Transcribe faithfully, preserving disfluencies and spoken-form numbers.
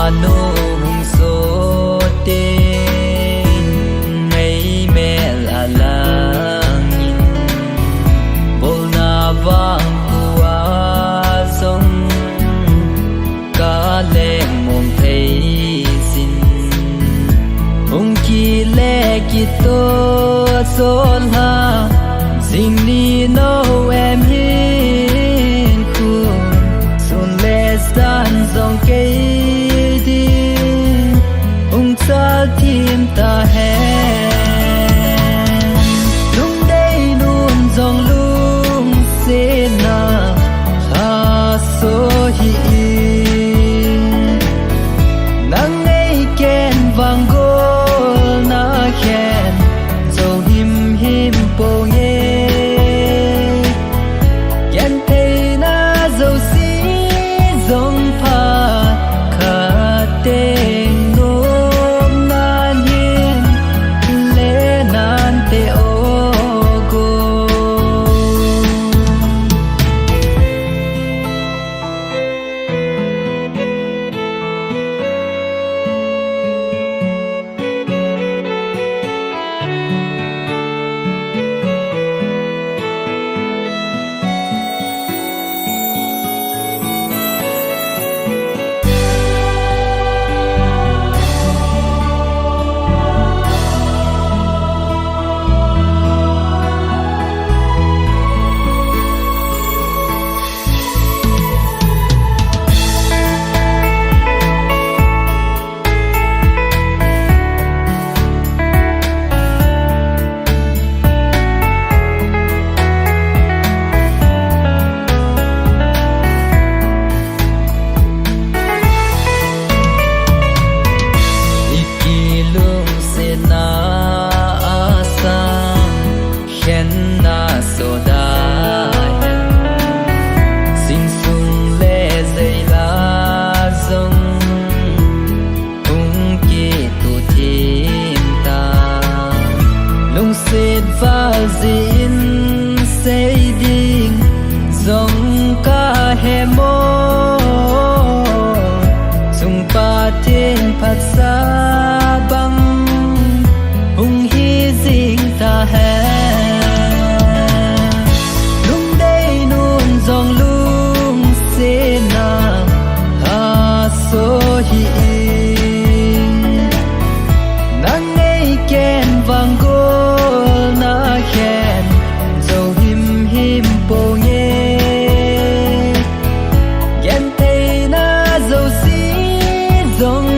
Nung so te ngei mel a langin, bolna vang tua zong ka leng mong thei sin. Hung kile kito so la, zing ni no em hin kun, sun le zan zong kei ding, hung chal thim ta hen. Lungdei nun zong lungsetna, a so hi in. Nang nei ken vang gol na khen, zo him him po nge. Ken theina zo si zong pha, khat teng nuam nan hin le nan te o go. Iki lungsetna a sang khen na so da hen. Sing sung le zei la zong hung kitu thim ta. Lungset val zin sei ding zong ka he mo. Sung Pathian phatsa bang hung hi zing ta hen. Lungdei nun zong lungsetna, a so hi in. Nang nei ken vang gol na khen, zo him him po nge. Ken theina zo si zong